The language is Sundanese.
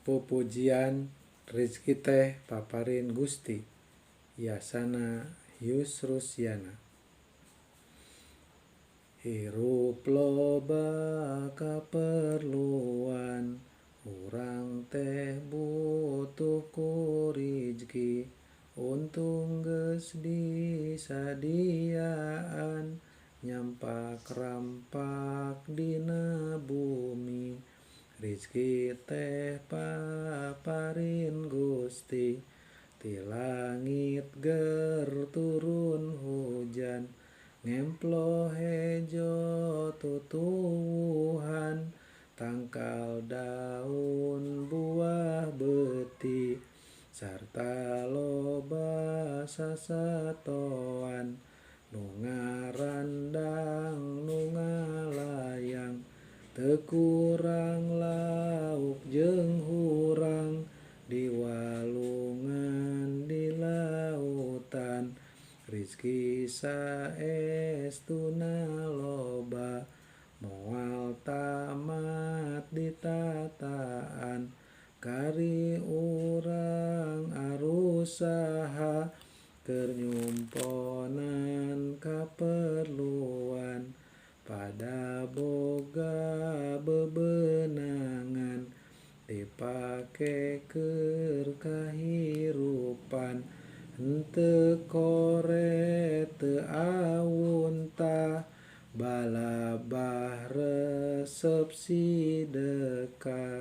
Pupujian Rizki teh paparin Gusti Yasana Yusrusyana. Hirup loba kaperluan, urang teh butuh ku rizki, untung geus disadiaan, nyampak rampak dina bumi. Rizki teh paparin Gusti, ti langit ger turun hujan, ngemplo hejo tutuwuhan, tangkal daun buah beuti, sarta loba sasatoan, nu ngarandang nu ngalayang, teu kurang lauk jeung hurang, di walungan di lautan. Rizki saestuna loba, moal tamat ditataan, kari urang arusaha, keur nyumponan kaperluan, pada boga bebenangan, dipake keur kahirupan, henteu kore teu awuntah, balabah resep sidekah.